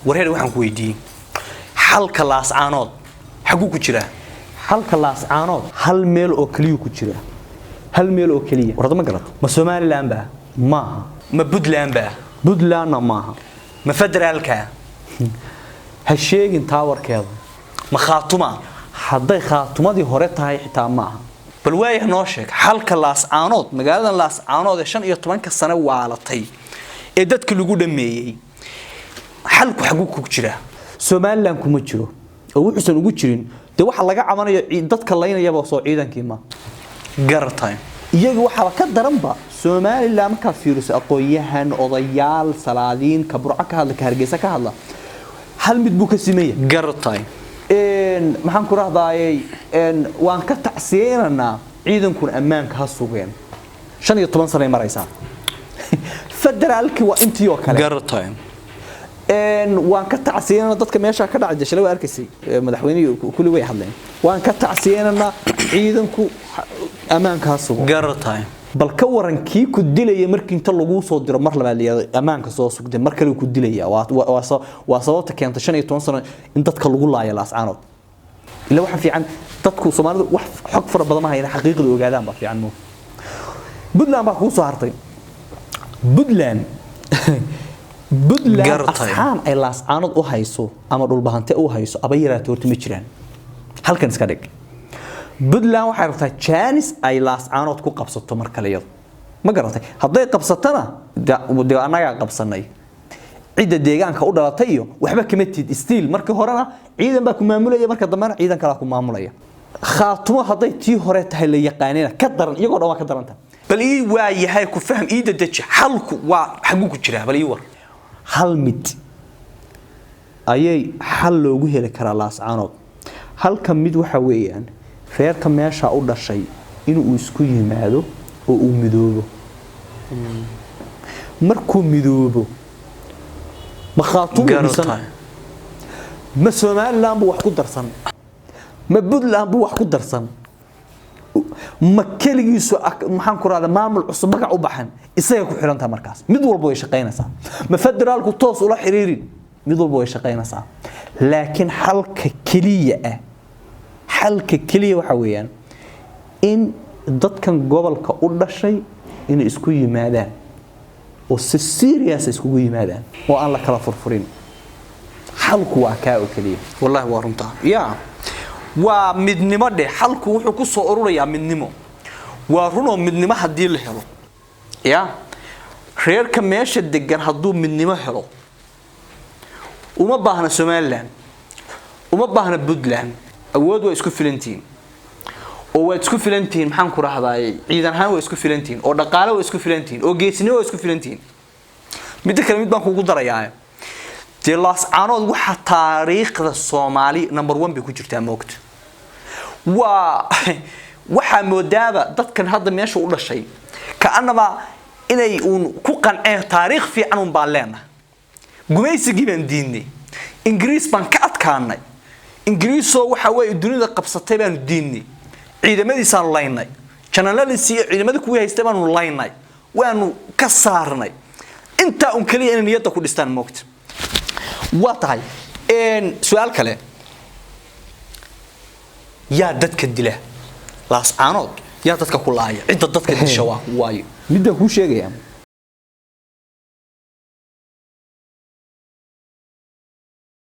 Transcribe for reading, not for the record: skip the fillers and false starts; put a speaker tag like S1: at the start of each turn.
S1: Wareer, waxaan ku weydiiyey, xalka Laascaanood xaguu ku jiraa?
S2: Xalka Laascaanood hal meel oo keliya ku jira, hal meel oo keliya. Warda, ma garat?
S1: Ma Somaliland ba?
S2: Maaha.
S1: Ma Puntland ba?
S2: Puntlandna maaha.
S1: Ma federaalka?
S2: Ha sheegin taawarkeeda.
S1: Ma Khaatuma?
S2: Hadday Khaatumadii hore tahay xitaa maaha.
S1: Bal waayah, noo sheeg xalka Laascaanood, magaalada Laascaanood ee 15-ka sano waalatay ee dadka lagu dhameeyey, xalku xaguu ku jiraa?
S2: Somaliland kuma jiro, oo wuxuusan ugu jirin dee waxa laga cabanayo dadka laynayaba soo ciidankii ma.
S1: Garatay.
S2: Iyaga waxaaba ka daranba Somaliland. Markaad fiiriso aqoon-yahan, odayaal, salaadiin, ka Burco ka hadla, ka Hargeysa ka hadla, hal mid buu ka simaya.
S1: Garatay.
S2: Maxaan ku rahdaayey, waan ka tacsiyeynaynaa, ciidankuna ammaanka ha sugeen. 15 sanay maraysaa. Federaalkii waa intii oo kale.
S1: Garatay.
S2: Waan ka tacsiyeynana dadka meesha ka dhacay. Shalay waa arkaysay, madaxweynihii kulli way hadleen. Waan ka tacsiyeynana, ciidanku ammaanka ha sugo.
S1: Garatay.
S2: Bal ka waran kii ku dilaya markii inta lagu soo diro mar labaad la yiraahdo ammaanka soo sugtay, mar kale ku dilaya? Waa sababta keenta 15 sano in dadka lagu laayo Laascaanood. Ila waxa fiican dadku Soomaalidu wax xog fara badan ma hayna, xaqiiqda ogaadaan baa fiican. Mo Puntland baa kuu soo hartay. Puntland
S1: Garatay.
S2: asxaan ay Laascaanood u hayso ama Dhulbahante u hayso aba yaraatay horta ma jiraan. Halkan iska dhig. Puntland waxay rabtaa jaanis ay Laascaanood ku qabsato mar kale iyadu, ma garatay? Hadday qabsatana de annagaa qabsanay, cidda deegaanka u dhalatay iyo waxba kama tid. Still markii horena ciidan baa ku maamulaya, marka dambena ciidan kalaa ku maamulaya. Khaatumo hadday tii hore tahay la yaqaanina, ka daran, iyagoo dhan waa ka daranta.
S1: Bal ii waa yahay ku faham, ii dadeji, xalku waa xaguu ku jiraa? Bal ii war.
S2: Hal mid ayay xal loogu heli karaa Laascaanood. Halka mid waxa weeyaan reerka meesha u dhashay inuu isku yimaado oo uu midoobo. Markuu midoobo, ma Khaatumo dhisan, ma Somaliland buu wax ku darsan, ma Puntland buu wax ku darsan, ma keligiisu, maxaan ku rahdaa, maamul cusub magac u baxan, isaga ku xirantaha. Markaas mid walba way shaqaynaysaa. Ma federaalku toos ula xiriirin, mid walba way shaqaynaysaa. Laakiin xalka keliya ah, xalka keliya waxa weeyaan in dadkan gobolka u dhashay inay isku yimaadaan oo si serious iskugu yimaadaan oo aan la kala furfurin. Xalku waa kaa oo keliya.
S1: Wallaahi waa runtaa ya, waa midnimo dheh. Xalku wuxuu ku soo ururayaa midnimo. Waa runoo, midnimo haddii la helo ya, reerka meesha degan hadduu midnimo helo, uma baahna Somaliland, uma baahna Puntland. Awood waa isku filantihiin oo waad isku filantihiin, maxaan ku rahdaay, ciidan ahaan waa isku filantihiin, oo dhaqaale waa isku filantihiin, oo geesinimo waa isku filantihiin. Midda kale, mid baan kugu darayaa dee. Laascaanood waxa taariikhda Soomaali number one bay ku jirtaa, moogta? Waa waxaa moodaaba dadkan hadda meesha u dhashay kaanaba inay uun ku qanceen taariikh fiican un baan leenahay. Gumaysigii baan diidnay, Ingiriis baan ka adkaanay, Ingiriisoo waxa weeye dunida qabsatay baanu diidnay, ciidamadiisaanu laynay, janaladiisii iyo ciidamadii kuwii haystay baanu laynay, waanu ka saarnay. Intaa un keliya inay niyadda ku dhistaan, moogta? Waa tahay. Su-aal kale: yaa dadka dila Laascaanood? Yaa dadka ku laaya? Cidda dadka disha waa waayo?
S2: Midaan kuu sheegaya.